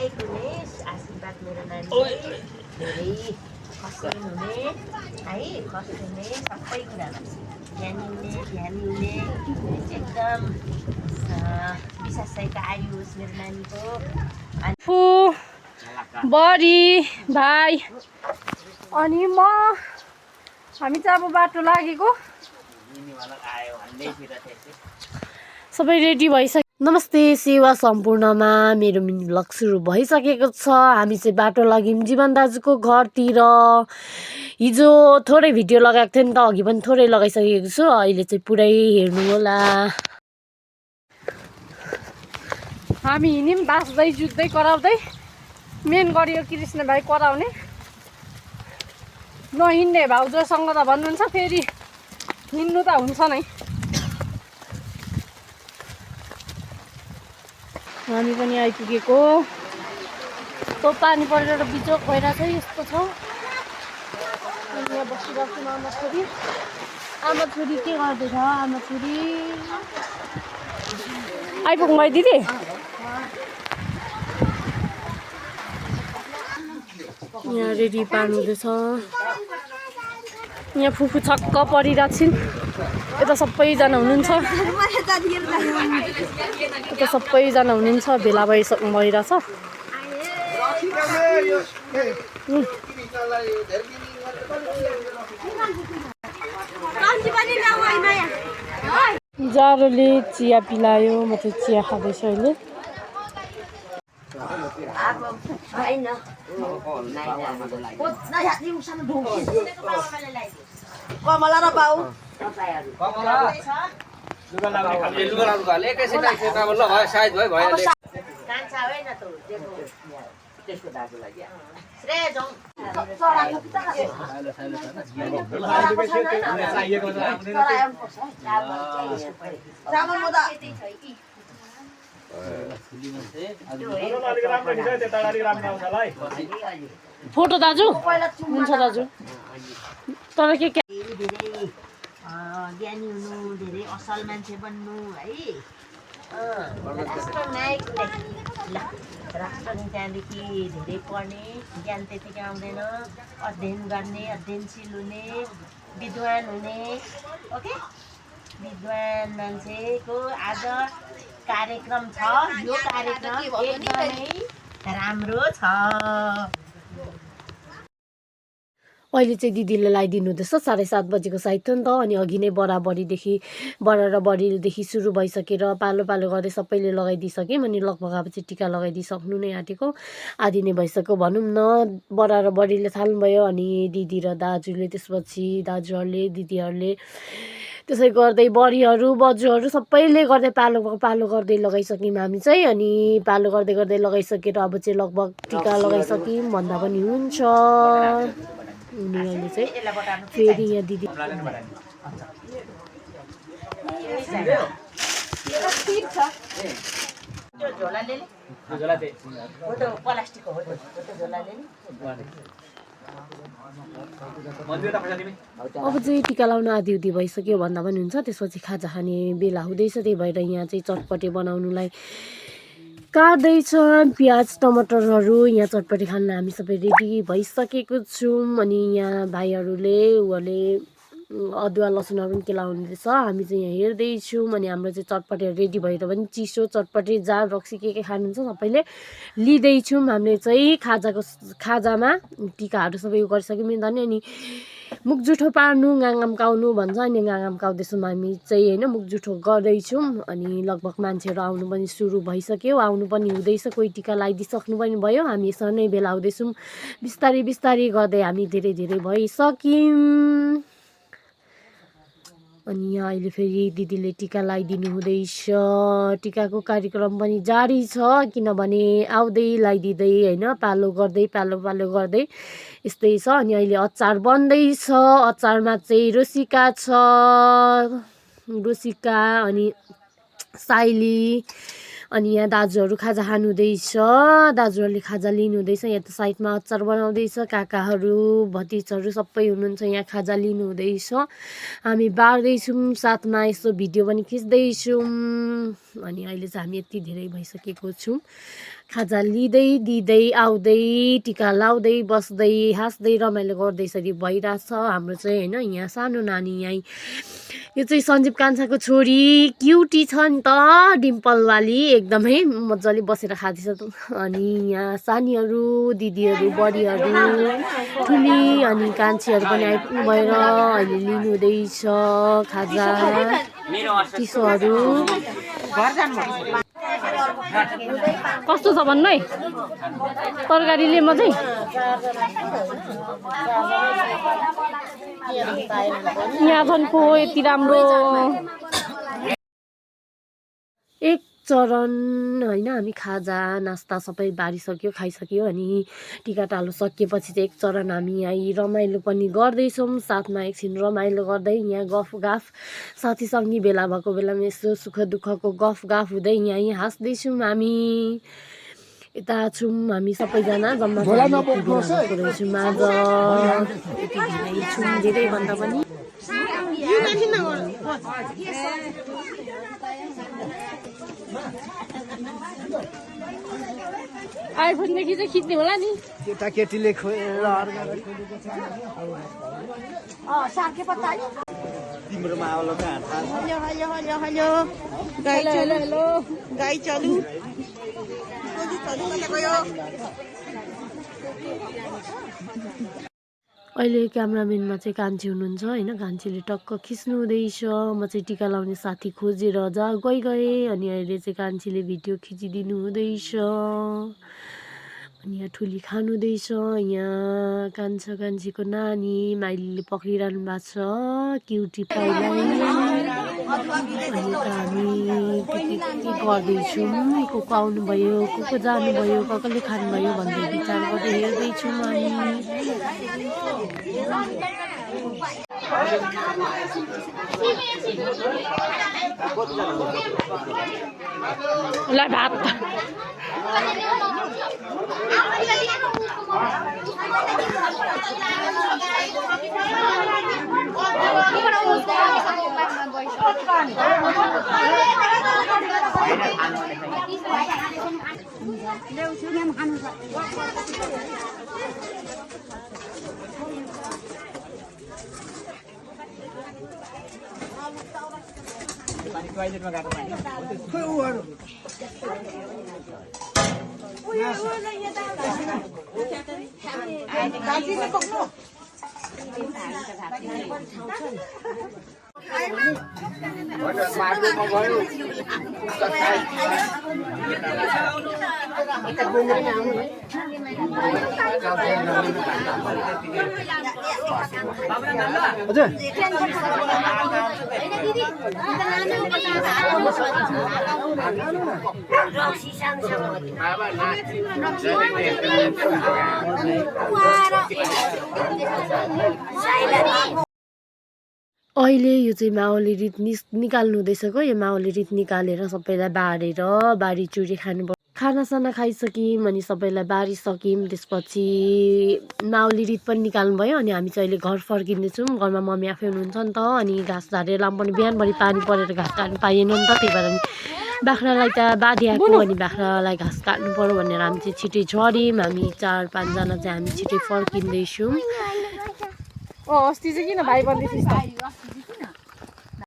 लायक हुने आशीर्वाद मेरो नानीले धेरै खस्किन हुने है खस्किने सबै कुरामा ज्ञानी हुने एकदम विशेषता आयुष मेरो नानीको फु बडी भाइ अनि म हामी चाहिँ अब बाटो लागेको सबै रेडी भइसक्यो। नमस्ते सेवा सम्पूर्णमा मेरो मिनी ब्लग सुरु भइसकेको छ। हामी चाहिँ बाटो लाग्यौँ जीवन दाजुको घरतिर। हिजो थोरै भिडियो लगाएको थिएँ नि त, अघि पनि थोरै लगाइसकेको छु। अहिले चाहिँ पुरै हेर्नु होला। हामी हिँड्यौँ बाँच्दै जुत्दै कराउँदै। मेन गरी यो कृष्ण भाइ कराउने, नहिँड्ने भाउजूसँग त भन्नुहुन्छ फेरि हिँड्नु त हुन्छ नै। हामी पनि आइपुगेको। त्यो पानी परेर बिजोक भइरहेको छ यस्तो छ। यहाँ बसिरहेको छु आमा छोरी के गर्दैछ? आमा छोरी आइपुग्नु भयो दिदी? यहाँ रेडी पार्नुहुँदैछ। यहाँ फुफू छक्क परिरहेको छिन्। यता सबैजना हुनुहुन्छ, यता सबैजना हुनुहुन्छ। भेला भइरहेछ। जाडोले चिया पिलायो, म चाहिँ चिया खाँदैछु अहिले। कमला र बाउ फोटो दाजु हुन्छ दाजु। तर के ज्ञानी हुनु, धेरै असल मान्छे बन्नु है। राष्ट्र त्यहाँदेखि धेरै पढ्ने, ज्ञान त्यतिकै आउँदैन, अध्ययन गर्ने, अध्ययनशील हुने, विद्वान हुने। ओके, विद्वान मान्छेको आज कार्यक्रम छ। यो कार्यक्रम एकदमै राम्रो छ। अहिले चाहिँ दिदीले लगाइदिनु हुँदैछ। 7:30 बजेको साइड थियो नि त। अनि अघि नै बडा र बडीदेखि सुरु भइसकेर पालो गर्दै सबैले लगाइदिइसक्यौँ। अनि लगभग अब चाहिँ टिका लगाइदिइसक्नु नै आँटेको, आधी नै भइसक्यो भनौँ न। बडा र बडीले थाल्नुभयो, अनि दिदी र दाजुले, त्यसपछि दाजुहरूले दिदीहरूले, त्यसै गर्दै बडीहरू बज्यूहरू सबैले गर्दै पालो गर्दै लगाइसक्यौँ हामी चाहिँ। अनि पालो गर्दै लगाइसकेर अब चाहिँ लगभग टिका लगाइसक्यौँ भन्दा पनि हुन्छ। अनि अहिले चाहिँ फेरि यहाँ दिदी अब चाहिँ टिका लाउन आधी भइसक्यो भन्दा पनि हुन्छ। त्यसपछि खाजा खाने बेला हुँदैछ। त्यही भएर यहाँ चाहिँ चटपटे बनाउनुलाई काट्दैछ प्याज टमाटरहरू। यहाँ चटपटे खान हामी सबै रेडी भइसकेको छौँ। अनि यहाँ भाइहरूले अदुवा लसुनहरू पनि केलाउनुहुँदैछ। हामी चाहिँ यहाँ हेर्दैछौँ। अनि हाम्रो चाहिँ चटपटेहरू रेडी भएर पनि चिसो चटपटे जाल रक्सी के खानुहुन्छ सबैले लिँदैछौँ। हामीले चाहिँ खाजामा टिकाहरू सबै उयो गरिसक्यौँ नि। अनि मुख जुठो पार्नु गाङगाम्काउनु भन्छ। अनि गाङगाम्काउँदैछौँ हामी चाहिँ होइन, मुख जुठो गर्दैछौँ। अनि लगभग मान्छेहरू आउनु पनि सुरु भइसक्यो, आउनु पनि हुँदैछ। कोही टिका लगाइदिइसक्नु पनि भयो। हामी यसरी नै भेला हुँदैछौँ। बिस्तारै गर्दै हामी धेरै भइसक्यौँ। अनि यहाँ अहिले फेरि दिदीले टिका लगाइदिनु हुँदैछ। टिकाको कार्यक्रम पनि जारी छ, किनभने आउँदै लगाइदिँदै होइन, पालो गर्दै यस्तै छ। अनि अहिले अचार बन्दैछ। अचारमा चाहिँ रोसिका छ, अनि साइली, अनि यहाँ दाजुहरू खाजा खानुहुँदैछ दाजुहरूले खाजा लिनुहुँदैछ यहाँ त साइडमा अचार बनाउँदैछ काकाहरू भतिजहरू सबै हुनुहुन्छ यहाँ खाजा लिनुहुँदैछ हामी बार्दैछौँ साथमा यसो भिडियो पनि खिच्दैछौँ अनि अहिले चाहिँ हामी यति धेरै भइसकेको छौँ खाजा लिँदै दिँदै आउँदै टिका लाउँदै बस्दै हाँस्दै रमाइलो गर्दै यसरी भइरहेछ हाम्रो चाहिँ होइन यहाँ सानो नानी यहीँ यो चाहिँ सञ्जीव कान्छाको छोरी क्युटी छ नि त डिम्पलवाली एकदमै मजाले बसेर खाँदैछ अनि यहाँ सानीहरू दिदीहरू बडीहरू ठुली अनि कान्छीहरू पनि आइपुग्नु भएर अहिले लिनुहुँदैछ खाजा चिसोहरू कस्तो छ भन्नु है तरकारीले मात्रै यहाँ झनको यति राम्रो एक चरण होइन हामी खाजा नास्ता सबै बारिसक्यो खाइसक्यो अनि टिकाटालो सकिएपछि चाहिँ एक चरण हामी यहाँ रमाइलो पनि गर्दैछौँ साथमा एकछिन रमाइलो गर्दै यहाँ गफ गाफ साथीसँगी भेला भएको बेलामा यस्तो सुख दुःखको गफ गाफ हुँदै यहीँ हाँस्दैछौँ हामी यता छौँ हामी सबैजना जम्मा रहेछौँ आज यति धेरै छौँ धेरैभन्दा पनि आइफोनदेखि चाहिँ खिच्ने होला नि केटाकेटीले तिम्रोमा आउलो गाई चलु अहिले क्यामराम्यानमा चाहिँ कान्छी हुनुहुन्छ होइन कान्छीले टक्क खिच्नु हुँदैछ म चाहिँ टिका लाउने साथी खोजेर गएँ अनि अहिले चाहिँ कान्छीले भिडियो खिचिदिनु हुँदैछ अनि यहाँ ठुली खानुहुँदैछ यहाँ कान्छा कान्छीको नानी माइलीले पक्रिरहनु भएको छ क्युटी पाइलाई अनि हामी के गर्दैछौँ को आउनुभयो को जानुभयो कसले खानुभयो भन्दै विचार गर्दै हेर्दैछौँ हामी ल भात टोइलेटमा गएको पानी अहिले यो चाहिँ माओले रित निकाल्नु हुँदैछ गो यो माओले रित निकालेर सबैलाई बारेर बारी चुरी खानु खानासाना खाइसक्यौँ अनि सबैलाई बारिसक्यौँ त्यसपछि माओले रित पनि निकाल्नु भयो अनि हामी चाहिँ अहिले घर फर्किँदैछौँ घरमा मम्मी आफै हुनुहुन्छ नि त अनि घाँस झारेर लाउनु पनि बिहानभरि पानी परेर घाँस काट्नु पाइएन नि त त्यही भएर बाख्रालाई त बाँधिआएको अनि बाख्रालाई घाँस काट्नु पर्यो भनेर हामी चाहिँ छिटै झऱ्यौँ हामी 4-5 जना चाहिँ हामी छिटै फर्किँदैछौँ अस्ति चाहिँ किन भाइ भन्दै थिइस् त